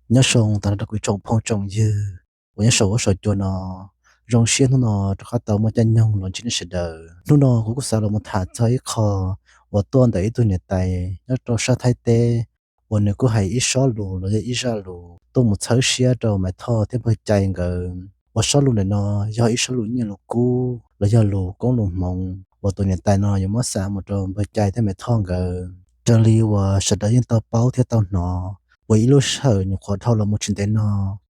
Nyob zoo tag nrho rau kuv tsoom phooj tsoom ywg uas nyob saum huab saum cua no. Zoo siab hnub no rov qab tau muaj caij nyoog los ntsib nej sawv daws. Hnub no kuv kuj xav los mus tham txog ib qho uas tuaj ntawm ib tug niam tais nyob rau sab Thaib teb uas nws kuj hais ib sob lus los yog ib zaj lus tuaj mus txhawb siab rau Maiv Thoj thiab Npawg Cai nkawd, uas sob lus ntawm no yog ib sob lus nyiaj lus kub los yog lus koob lus hmoov uas tus niam tais no yuav muab xa mus rau Npawg Cai thiab Maiv Thoj nkawd. Raws li uas sawv daws yeej tau paub thiab tau hnov, uas ib lub sij hawm nyuam qhuav dhau los mus tsis ntev no,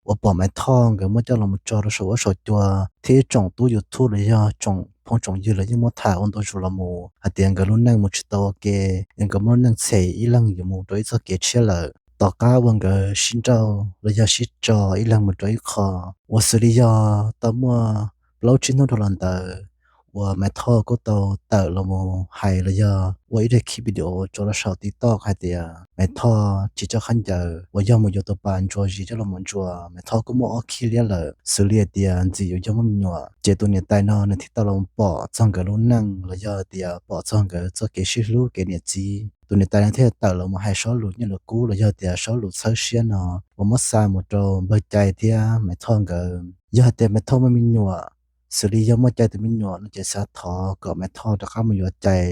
uas pom Maiv Thoj nkawd muab coj los mus tso rau saum huab saum cua, thiab ib tsoom tub YouTube los yog tsoom phooj tsoom ywg los yeej muab tham ua ntu zus los mus hais tias nkawd lub neej mus tsis tau ua ke, es nkawd muaj lub neej txhem ib leeg yuav mus rau ib txoj kev tshiab lawm. Tom qab uas nkawd sib nrauj los yog sib tso ib leeg mus rau ib qho, uas xws li yog tau muaj plaub tsib hnub dhau los ntawd, uas Maiv Thoj kuj tau tawm los mus hais los yog ua ib daim clip video tso rau saum TikTok hais tias Maiv Thoj tsis tso khaub ncaws uas yog mus yuav tus pas ntsuas zis coj los mus ntsuas, Maiv Thoj kuj muaj ob khib liab lawm, xws li hais tias ntxim yuav yog muaj me nyuam. Ces tus niam tais no nws thiaj tau los pom txog nkawd lub neej los yog tias pom txog nkawd txoj kev sib hlub kev niam txiv. Tus niam tais no thiaj tawm los mus hais sob lus nyiaj lus kub los yog tias sob lus txhawb siab no uas muab xa mus rau Npawg Cai thiab Maiv Thoj nkawd. Yog hais tias Maiv Thoj muaj me nyuam, xws li yog muaj Cai tus me nyuam no ces xav thov kom Maiv Thoj rov qab mus yuav Cai,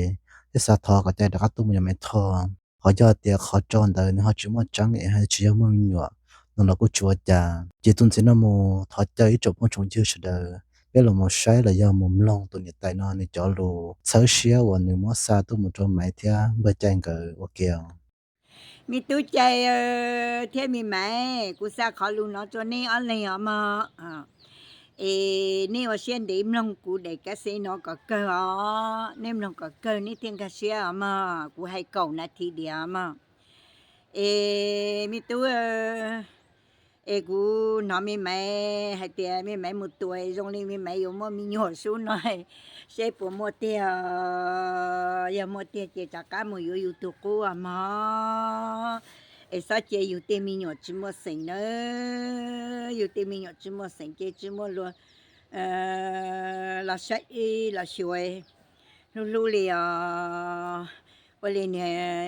thiab xav thov kom Cai rov qab tuaj mus yuav Maiv Thoj. Ho yog tias qhov tso ntawd nws ho tsis muaj tseeb es ho tsis yog muaj me nyuam no los kuj tsis ua cas. Ces tus ntxiv no mus thov caw ib tsoom phooj tsoom ywg sawv daws peb los mus saib los yog mus mloog tus niam tais no nws cov lus txhawb siab uas nws muab xa tuaj mus rau Maiv thiab Npawg Cai nkawd ua ke os. Me tub Cai thiab me Maiv, kuv xa qhov lus no rau nej ob leeg os mog. Es nej ua siab ntev mloog kuv daim kab xeb no kom kawg os, nej mloog kom kawg nej thiaj nkag siab os mog, kuv hais kaum nas this diam os mog. Es me tub, es kuv hnov me Maiv hais tias me Maiv mus tua zoo li me Maiv yuav muaj me nyuam sub no, seb puas muaj tiag. Yog muaj tiag ces rov qab mus yuav yus tus qub os mog. Es txhob cia yus tej me nyuam tsis muaj xeem nawb, yus tej me nyuam tsis muaj xeem ces tsis muaj luag los saib los xyuas hlub hlub li os. Ua li,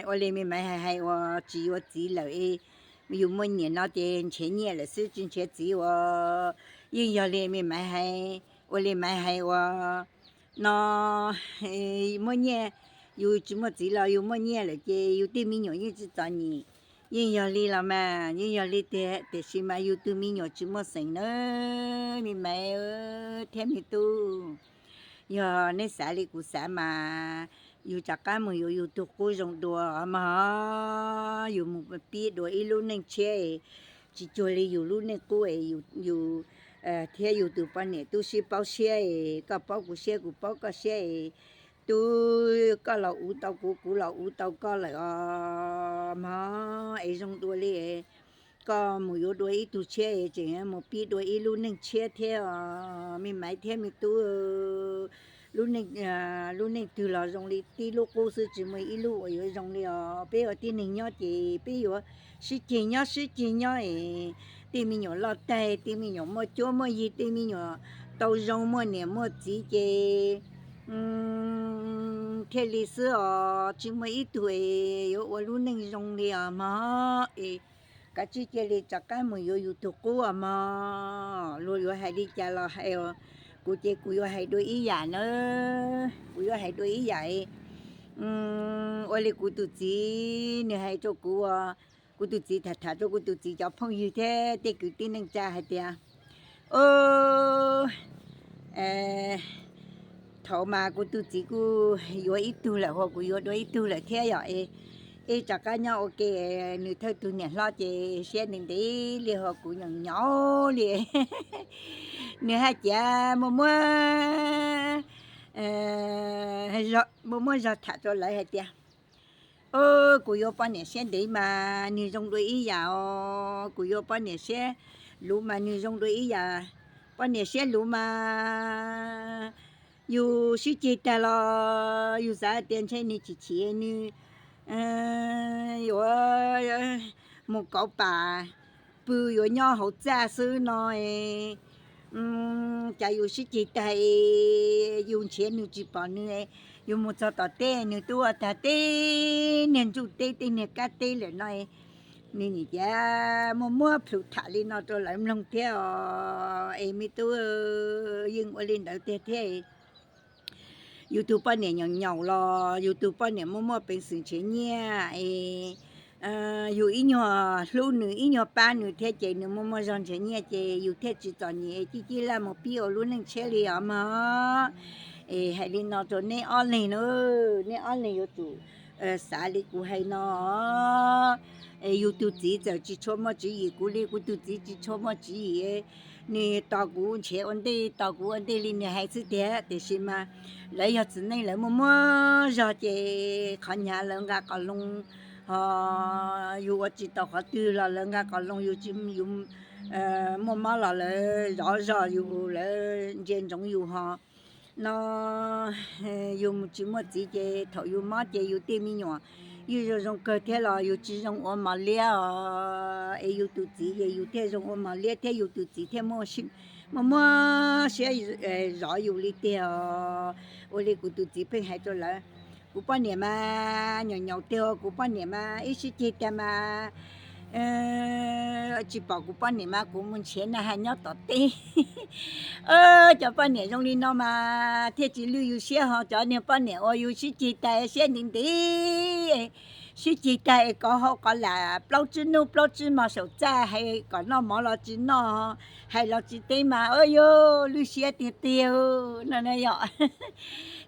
ua li me Maiv hais hais uas tsis yuav txiv lawm, yus muaj niam no ces nrhiav nyiaj lawm xwb tsis nrhiav txiv uas. Yeej yog li me Maiv hais, ua li Maiv hais uas no, muaj nyiaj, yus tsis muaj txiv los yus muaj nyiaj lawm ces yus tej me nyuam yeej tsis txom nyem. Yeej yog li los mas, yeej yog li tiag, tiam sis mas yus tus me nyuam tsis muaj xeem nawb me Maiv thiab me tub. Yog nej xav li kuv xav mas yus rov qab mus yuav yus tus qub zoo dua os mog. Yus mus pib dua ib lub neej tshiab, tsis cuag li yus lub neej qub es yus thiab yus tus poj niam tub sib paub siab es koj paub kuv siab kuv paub koj siab es tub, koj los uv tau kuv, kuv los uv tau koj lawm os mog. Es zoo dua li koj mus yuav dua ib tug tshiab es tseem mus pib dua ib lub neej tshiab thiab os me Maiv thiab me tub. Lub neej twg los zoo li tib lub qub xwb, tsis muaj ib lub uas yuav zoo li os. Peb ua tib neeg nyob ces peb yuav sib ceg nyob sib ceg nyob es tej me nyuam loj tag, tej me nyuam muaj cuab muaj yig, tej me nyuam tau zoo muaj niam muaj txiv ces thiaj li xwb os. Tsis muaj ib tug es yuav ua lub neej zoo li os mog. Es kav tsij cia li rov qab mus yuav yus tus qub os mog. Luag yuav hais li cas los hais, kuv ces kuv yuav hais dua ib yam na. Kuv yuav hais dua ib yam. Ua li kuv tus txiv nws hais rau kuv, kuv tus txiv tham tham rau kuv tus txiv cov phooj ywg thiab tej kwv tij neej tsa hais tias, o, thaum mas kuv tus txiv kuj yuav ib tug lawm, ho kuv yuav dua ib tug lawm thiab yom. Es rov qab nyob ua ke, nws thawj tug niam hlob ces siab ntev ntev li ho kuv nyeem nyaum li. Nws haj ciav muaj muab, muaj muab zog tham rau lawv hais tias, o, kuv yuav poj niam siab ntev mas nws zoo dua ib yam os, kuv yuav poj niam siab luv mas nws zoo dua ib yam. Poj niam siab luv mas yus sib ceg tag los yus xav tias ntshe nws chim chim, nws yuav mus kauv pam pw, yuav nyob hauv txaj xwb no. Cas yus sib ceg tag, yus nrhiav nws tsis pom nws, yus mus txog tom teb nws twb ua tag tej niag ntsuj teb tej niag kab teb lawm no. Nws nim tias muaj muab plhus tham li no rau lawv mloog thiab os. Es me tub, yeej ua li ntawd tiag thiab. Yus tus poj niam nyaum nyaum los yus tus poj niam muaj muaj peev xwm nrhiav nyiaj es yus ib nyuag hlub nws ib nyuag pab nws thiab ces nws muaj muaj zog nrhiav nyiaj ces yus thiaj tsis txom nyem cib cib laj mus pib ua lub neej tshiab li os mog. Es hais li no rau neb ob leeg na, neb ob leeg yuav tsum xav li kuv hais no. Es yus tus txiv txawm tsis tshua muaj tswv yim kuv li, kuv tus txiv tsis tshua muaj tswv yim, nws tos kuv nrhiav ua ntej tos kuv ua ntej li nws hais xwb tiag, tiam sis mas lawv yog txiv neej lawv muaj muab zog ces qhov hnyav lawv nqa qos loo, ho yus ua tsis tau qhov twg los lawv nqa qos loo, yus tsis, yus muaj mob los lawv zov zog yus, lawv ntsia ntsoov yus ho no. Yus tsis muaj txiv ces thaum yus mob ces yus tej me nyuam yeej zoo zoo kawg thiab los yus tsis zoo ua mos liab os. Es yus tus txiv ces yus thiaj zoo ua mos liab thiab yus tus txiv thiaj muaj muab siab zov yus li tiag os. Ua li kuv tus txiv pheej hais rau lawv, kuv poj niam mas nyaum nyaum tiag, kuv poj niam mas ib sib ceg tag mas tsis pom kuv poj niam mas kuv mus nrhiav na has nyob tom teb. Cov poj niam zoo li no mas thiaj tsis lwj yus siab ho, cov niag poj niam uas yus sib ceg tag siab ntev ntev, sib ceg tag es kov hau kov lam plaub tsib hnub plaub tsib hmo saum txaj hais kom noj mov los tsis noj, hais los tsis teb mas yuav lwj siab tiag tiag no na yom.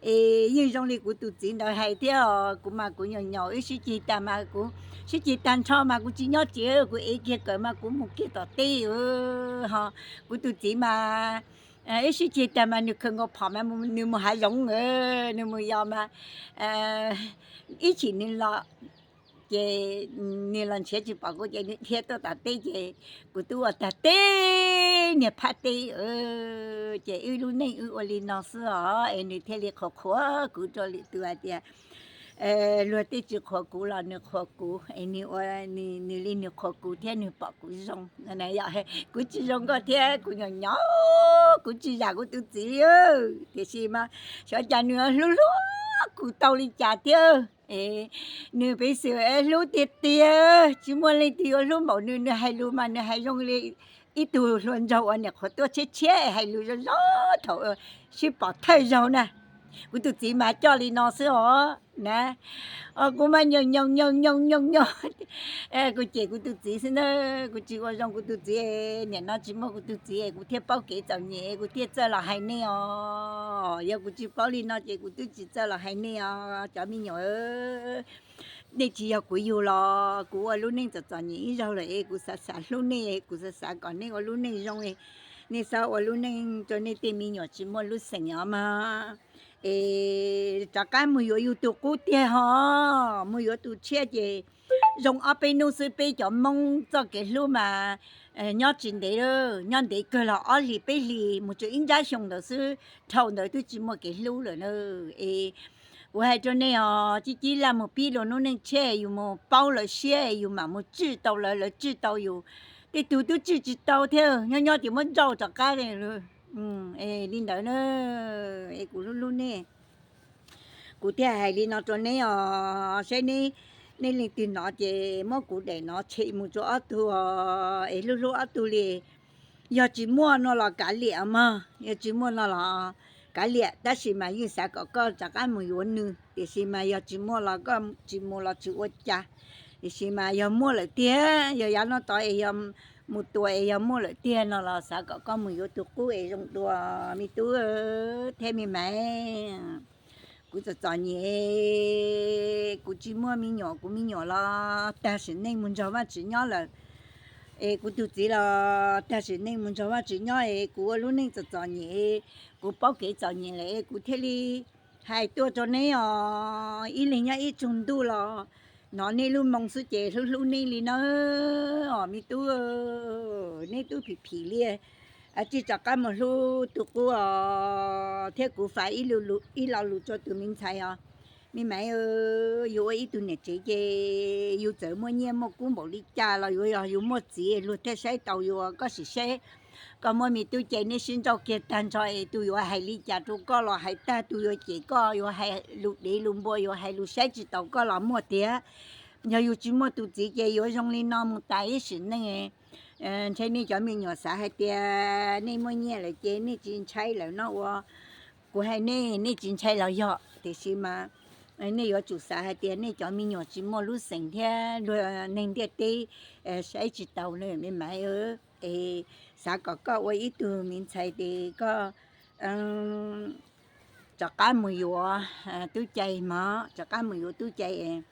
Es yeej zoo li kuv tus txiv ntawd hais thiab os, kuv mas kuv nyaum nyaum wb sib ceg tag mas kuv sib ceg tag nrho mas kuv tsis nyob tsev, kuv ev kiag kawm mas kuv mus kiag tom teb ho. Kuv tus txiv mas wb sib ceg tag mas nws khaws nkaus phom mas nws mus hav zoov, nws mus yos mas ib chim nws los ces nws los nrhiav tsis pom kuv ces nws dhia tuaj tom teb ces kuv twb ua tag teb niag phab teb. Ces wb lub neej wb ua li no xwb os, es nws thiaj li qhuas qhuas kuv rau lwm tus hais tias luag tej tsis qhuas kuv los nws qhuas kuv, es nws ua, nws li nws qhuas kuv thiab nws pom kuv zoo. Kuv tsis zoo nkauj thiab kuv nyaum nyaum, kuv tsis zam kuv tus txiv li, tiam sis mas xyov cas nws hlub hlub kuv tau li cas thiab. Nws peev xwm hlub tiag tiag, tsis muaj leej twg yuav hlub npaum nws. Nws hais lus mas nws hais zoo li ib tug hluas nraug uas niam qhuav tuaj tshiab tshiab hais lus zoo zoo thaum sib pom thawj zaug na. Kuv tus txiv mas coj li no xwb os na. Kuv mas nyoos nyoos nyoos nyoos nyoos nyoos, kuv cem kuv tus txiv xwb na. Kuv tsis ua zoo kuv tus txiv, nim no tsis muaj kuv tus txiv kuv thiaj paub kev txom nyem kuv thiaj txawj los hais nej os. Yog kuv tsis paub li no ces kuv twb tsis txawj los hais nej os cov me nyuam. Nej tsis yog kuv yug los kuv ua lub neej txom txom nyem ib zaug lawm es kuv xav xav hlub nej, kuv xav xav kom nej ua lub neej zoo, nej txhob ua lub neej rau nej tej me nyuam tsis muaj lub xeem os mog. Es rov qab mus yuav yus tus qub tiag ho, mus yuav tus tshiab ces zoo ob peb hnub xwb. Peb cov Hmoob txoj kev hlub mas nyob tsis ntev, nyob ntev kawg los ob hlis peb hlis mus tsuas ib nrab xyoo ntawd xwb, dhau ntawd twb tsis muaj kev hlub lawm na. Es kuv hais rau nej os, cib cib laj mus pib luag lub neej tshiab, yus mus paub lawv siab yus mam mus tswj tau lawv, lawv tswj tau yus. Tej tug twb tswj tsis tau thiab, nyob nyob ces muab nrauj rov qab. Li ntawd na, es kuv hlub hlub nej, kuv thiaj hais li no rau neb os. Saib neb, nej leej twg hnov ces muab kuv daim no tshem mus rau ob tug os, es hlub hlub ob tug li. Yog tsis muaj no los kav liam mog, yog tsis muaj no los kav liam, tab sis mas yeej xav kom koj rov qab mus yuav nws, tiam sis mas yog tsis muaj los koj tsis mus los tsis ua cas. Tiam sis mas yog muaj lawm tiag, yog yav no tod es yog mus tua es yog muaj lawm tiag no los xav kom koj mus yuav tus qub es zoo dua, me tub thiab me maiv. Kuv txom txom nyem, kuv tsis muaj me nyuam, kuv me nyuam los tag sim neej mus nrog Vajtswv nyob lawm. Es kuv tus txiv los tag sim neej mus nrog Vajtswv nyob es kuv ua lub neej txom txom nyem, kuv paub kev txom nyem lawm es kuv thiaj li hais tuaj rau neb os. Ib leeg nyob ib tsoog ntuj los hnov neb lub moo xwb ces hlub hlub neb li na os me tub. Neb tub phim phim li, tsis rov qab mus hlub tus qub os. Thiab kuv fav ib lo lus rau tus me ntxhais os, me maiv, yus ua ib tug niam tsev ces yus txawm muaj nyiaj muaj kub npaum li cas los yuav yog yus muaj txiv luag thiaj saib taus yus. Koj sim saib, koj muab me tub ces neb sib nrauj kiag tag nrho es tus yuav hais li cas rau koj los hais tag, tus yuav cem koj yuav hais lus dev lus npua yuav hais lus saib tsis taus koj los muaj tiag. Yog yus tsis muaj tus txiv ces yuav zoo li no mus tas ib sim neej. Ntshe nej cov me nyuam xav hais tias nej muaj nyiaj lawm ces nej tsis ntshai lawm no ua. Kuv hais nej, nej tsis ntshai los yog, tiam sis mas nej yuav tsum xav hais tias nej cov me nyuam tsis muaj lub xeem thiab luag neeg ntiaj teb saib tsis taus na me mas. Es xav kom koj ua ib tug me ntxhais ces koj rov qab mus yuav tub cai mog, rov qab mus yuav tub cai.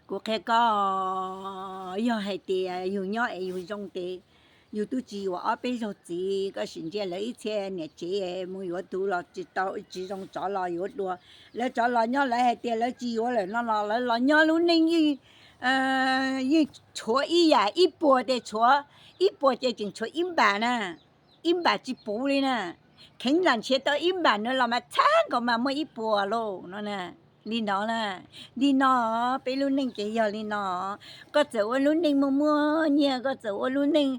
Kuv qhia koj, yog hais tias yus nyob es yus zoo ces yus twb tsis yuav ob peb zaug txiv, koj sim ntsia lawv ib txhia niam tsev mus yuav tus los tsis tau, tsis zoo, tsov los yuav dua. Lawv tsov los nyob, lawv hais tias lawv tsis yuav lawm no los lawv los nyob lub neej yeej tshuav ib yam, ib puas ces tshuav, ib puas ces tseem tshuav ib npam na, ib npam tsis puv li na. Kheev lam nrhiav tau ib npam no los mas txhab nkaus mas muaj ib puas lauj no na. Li no na, li no peb lub neej ces yog li no. Koj txawm ua lub neej muaj muaj nyiaj, koj txawm ua lub neej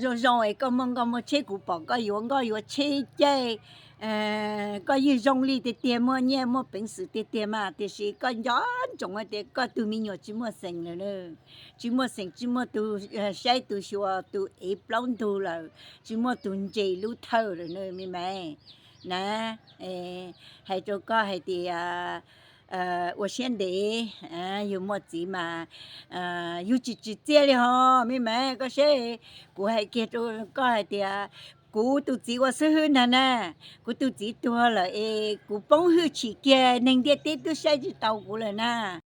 zoo zoo es koj muaj nkoj muaj tsheb, kuv pom koj yuav nkoj yuav tsheb caij, koj yeej zoo li tiag tiag, muaj nyiaj muaj peev xwm tiag tiag mas, tiam sis koj nco ntsoov tias koj tus me nyuam tsis muaj xeem lawm, tsis muaj xeem, tsis muaj tus saib tus xyuas tus ev plaub ntug lawm, tsis muaj tus ntse lub thawj lawm na me mas. Na, hais rau koj hais tias ua siab ntev, yus muaj txiv mas yus tsis tsim txiaj li hos me mas. Koj saib, kuv hais kiag rau koj hais tias kuv tus txiv ua xib hwb ntag na, kuv tus txiv tuag lawm es kuv poob hwj chim kiag, neeg ntiaj teb twb saib tsis tau kuv lawm na.